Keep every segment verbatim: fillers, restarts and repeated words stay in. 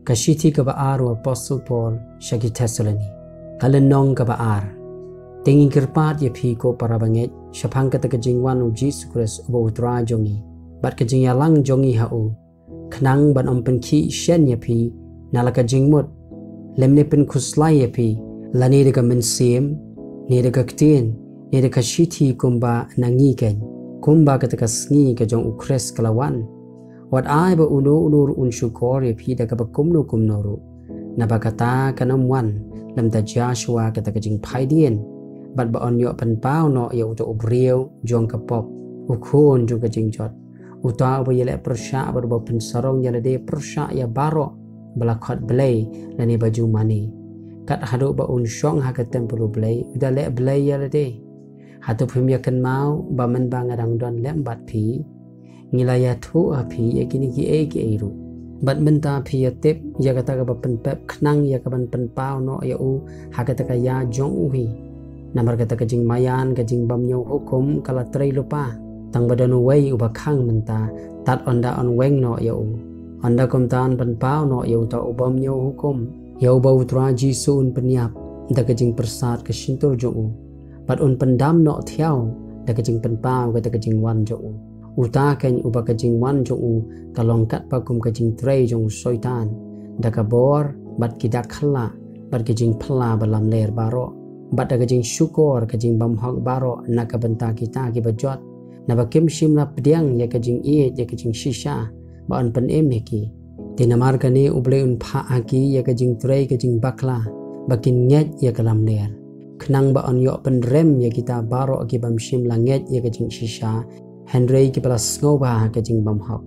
Ka shithi kaba ar u Apostol Paul sha ki Thessaloni. Ka lynnong kaba ar. Te ngi kyrpad ïa phi ko para bangeit, shaphang kata ka jingwan u Jisu Khrist uba u Trai jong ngi, bad ka jingïalang jong ngi ha u, khnang ban ym pynkhih shen ïa phi na la ka jingmut, lymne pynkhuslai ïa phi, lane da ka mynsiem, ne da ka ktien, ne da ka shithi kumba na ngi keiñ, kumba kata ka sngi ka jong u Khrist ka la wan. Wat ai ba uno uno ruh un shukor ïa phi da kaba kumno kumno ruh. Naba kata kan ym wan lymda jia shuwa kata ka jingphaidien, bad ba yn ïoh pynpaw noh ïa uta u briew jong ka pop, u khun jong ka jingjot, uta uba ïaleh pyrshah bad uba pynsarong ïa lade pyrshah ïa baroh ba la khot Blei lane ba ju mane. Kat haduh ba un shong ha ka templ u Blei, u da leh blei ïa lade. Hato phim ïa kynmaw ba mynba nga dang don lem bad phi, ngi la ïathuh ha phi ïa kine kiei kiei ruh? Bad mynta phi ïa tip ïa kata kaba pynpep khnang ïa kaban pynpaw noh ïa u ha kata ka ïa jong u hi. Namar kata ka jingmaïan ka jingbymñiew hukum ka la trei lypa, tang ba don uwei uba khang mynta, tad ynda yn weng noh ïa u. Ynda kumta yn pynpaw noh ïa uta u bymñiew hukum, ïa uba u Trai Jisu un pynïap da ka jingpyrsad ka shyntur jong u, bad un pyndam noh thiaw da ka jingpynpaw kata ka jingwan jong u. Uta keiñ uba ka jingwan jong u ka long katba kum ka jingtrei jong u Soitan, da ka bor bad ki dak khyllah bad ka jingphylla ba lamler baroh, bad da ka jingshukor ka jingbymhok baroh na ka bynta kita kiba jot, naba kim shym la pdiang ïa ka jingïeit ïa ka jingshisha ba yn pynim ïa ki. Te namar kane u Blei un phah ha ki ïa ka jingtrei ka jingbakla, ba kin ngeit ïa ka lamler, khnang ba yn ïoh pynrem ïa kita baroh ki bym shym la ngeit ïa ka jingshisha, hynrei kiba la sngewbha ha ka jingbymhok.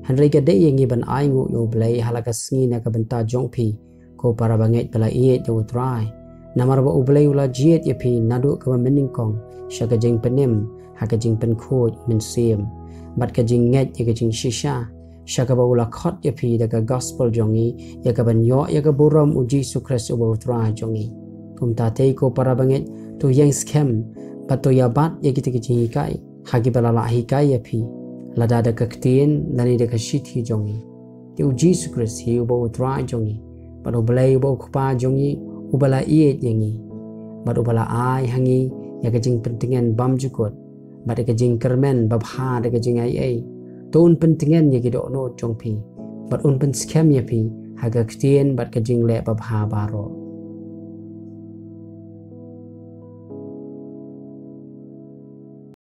Hynrei ka dei ïa ngi ban ainguh ïa u Blei ha la ka sngi na ka bynta jong phi, ko para bangeit ba la ïeit ïa u Trai. Namar ba u Blei u la jied ïa phi naduh kaba mynnyngkong sha ka jingpynim ha ka jingpynkhuid mynsiem bad ka jingngeit ïa ka jingshisha, sha kaba u la khot ïa phi da ka gospel jong ngi, ïa kaban ïoh ïa ka burom u Jisu Khrist uba u Trai jong ngi. Kumta te ko para bangeit, to ïeng skhem bad to ïabat ïa kita ki jinghikai ha kiba la lah hikai ïa phi, lada da ka ktien lane da ka shithi jong ngi. Te u Jisu Khrist hi uba u Trai jong ngi, bad u Blei uba u Kpa jong ngi, uba la ïeit ïa ngi, bad uba la ai ha ngi ïa ka jingpyntngen bymjukut, bad ïa ka jingkyrmen babha da ka jingaiei, to un pyntngen ïa ki dohnud jong phi, bad un pynskhem ïa phi ha ka ktien bad ka jingleh babha baroh.